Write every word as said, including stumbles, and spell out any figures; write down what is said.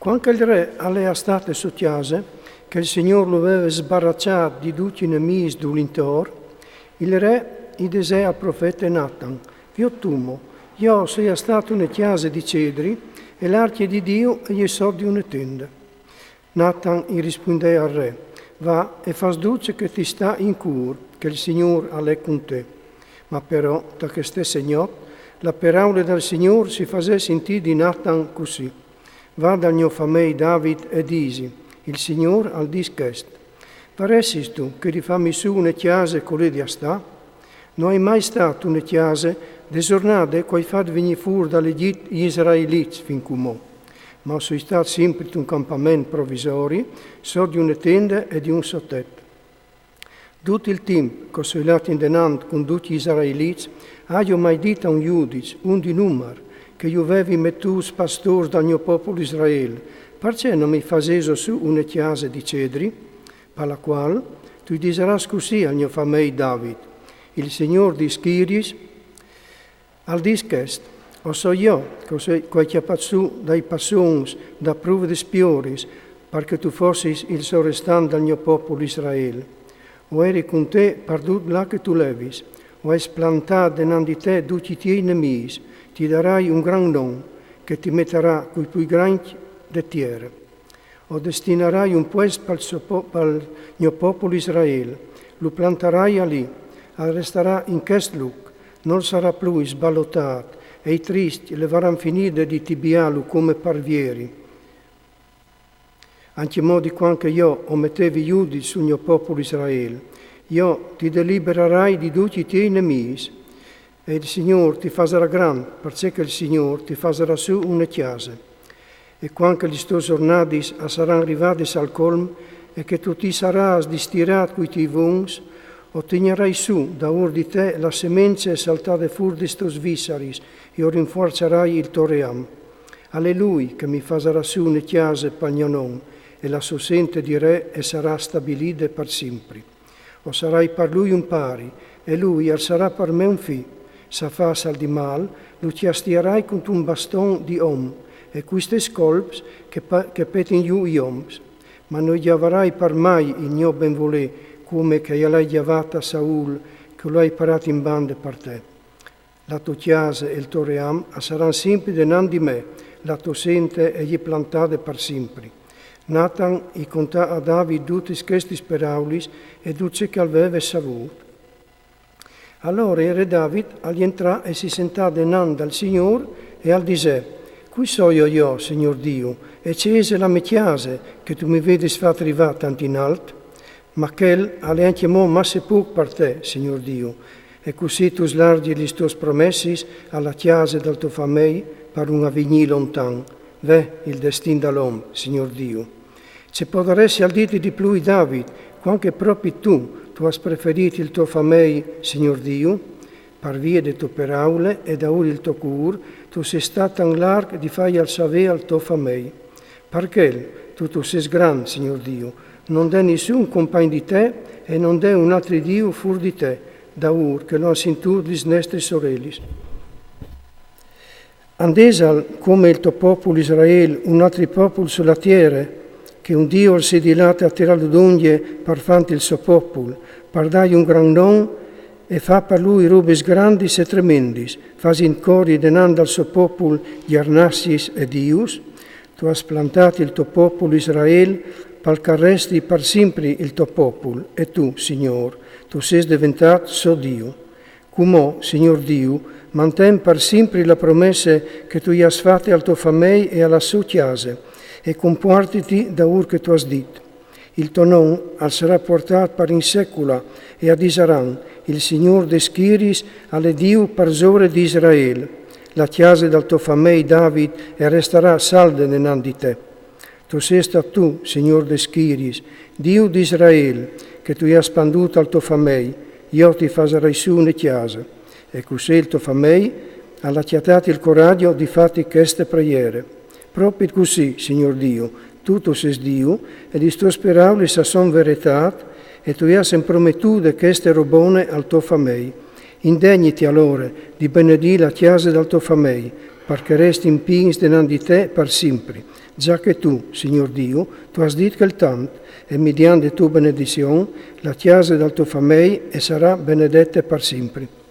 Quand che il re al è stât te sô cjase, che il Signôr lu veve sbarraçât di ducj i nemîs dul'intor, il re i desè al profete Natan: Viôt tu mo, jo o soi stât te une cjase di cedri, e l'arcje di Diu e je sot di une tende. Natan i rispuindè al re: Va e fâs dut ce che ti sta in cûr, che il Signôr al è cun te. Ma però, ta cheste gnot, la peraule dal Signôr si fasè sintî di Natan cussì: Va dal gno famei David e disi: Il Signôr al dîs chest: Varessistu che di fâmi sù une cjase colì di a stâ? No ai mai stât te une cjase de zornade che o ai fat vignî fûr dal Egjit i israelits fin cumò, ma o soi stât simpri te un campament provisori, sot di une tende e di un sotet. Dut il timp che o soi lât indenant cun ducj i israelits, aio mai dit a un judiç, un di numar, che ju vevi metûts pastôrs dal gno popul Israel: Parcè no mi fasêso sù une cjase di cedri? Par la cuâl tu i disarâs cussì al gno famei David: Il Signôr di schiriis al dîs chest: O soi jo che o soi, che o ai cjapât sù dai passons, da prove des pioris, par che tu fossis il sorestant dal gno popul Israel. O eri cun te par dut là che tu levis, o ai splantât denant di te ducj i tiei nemîs, ti darai un grant non, che ti metarà cui plui grancj de tiere. O destinarai un puest pal so po-, pal gno popul Israel, lu plantarai alì, al restarà in chest lûc, nol sarà plui sbalotât, e i triscj le varan finide di tibiâlu come par vieri. Ancjemò di cuant che jo o metevi judiçs sul gno popul Israel, jo ti deliberarai di ducj i tiei nemîs, e il Signôr ti fasarà grant, parcè che il Signôr ti fasarà sù une cjase. E cuant che lis tôs zornadis a saran rivadis al colm, e che tu ti sarâs distirât cui tiei vons, o tignarai sù daûr di te la semence saltade fûr des tôs vissaris, e o rinfuarçarai il to ream. Al è lui che mi fasarà sù une cjase pal gno non, e la sô sente di re e sarà stabilide par simpri. O sarai par lui un pari, e lui al sarà par me un fi. S'al fâs alc di mâl, lu cjastiarai cuntun baston di om, e cui stes colps che pa-, che petin jù i oms. Ma no i gjavarai par mai il gno benvolê, come che i l'ai gjavât a Saul, che lu ai parât in bande par te. La tô cjase e il to ream a saran simpri denant di me, la tô sente e je plantade par simpri. Natan i contà a David dutis chestis peraulis e dut ce che al veve savût. Alore il re David al jentrà e si sentà denant dal Signôr e al disè: Cui soio jo, Signôr Diu, e ce ese la me cjase, che tu mi vedis fat rivâ tant in alt? Ma chel al è ancjemò masse pôc par te, Signôr Diu, e cussì tu slargjis lis tôs promessis a la cjase dal to famei par un avignî lontan. Ve il destin dal om, Signôr Diu. Ce podaressi al dîti di plui, David, cuant che propit tu, tu âs preferît il to famei, Signôr Diu? Par vie de tô peraule e daûr il to cûr, tu sês stât tant larc di fâi al savê al to famei. Par chel, tu, tu sês grant, Signôr Diu, no 'nd è nissun compagn di te e no 'nd è un altri Diu fûr di te, daûr che lu àn sintût lis nestris orelis. Andesal come il to popul Israel un altri popul su la tiere, che un Diu al sedi lât a tirâlu dongje par fant il so popul, par dâi un grant non e fâ par lui robis grandis e tremendis, fasint cori denant dal so popul gjarnassis e dius? Tu âs plantât il to popul Israel, par che al resti par simpri il to popul, e tu, Signôr, tu sês deventât so Diu. Cumò, Signôr Diu, manten par simpri la promesse che tu i âs fate al to famei e a la sô cjase, e compuartiti daûr che tu âs dit. Il to non al sarà puartât par in secula, e a disaran: Il Signôr des schiriis al è Diu parsore di Israel. La cjase dal to famei David e restarà salde denant di te. Tu sês stât tu, Signôr des schiriis, Diu di Israel, che tu i âs spandût al to famei: jo ti fasarai sù une cjase. E cussì il to famei al à cjatât il coragjo di fâti cheste preiere. Propit cussì, Signôr Diu, tu, tu sês Diu, e lis tôs peraulis a son veretât, e tu i âs imprometude cheste robone al to famei. Indegniti alore di benedî la cjase dal to famei, par che restin pîts denant di te par simpri, za che tu, Signôr Diu, tu âs dit chel tant, e midiant de tô benedicion, la cjase dal to famei e sarà benedete par simpri.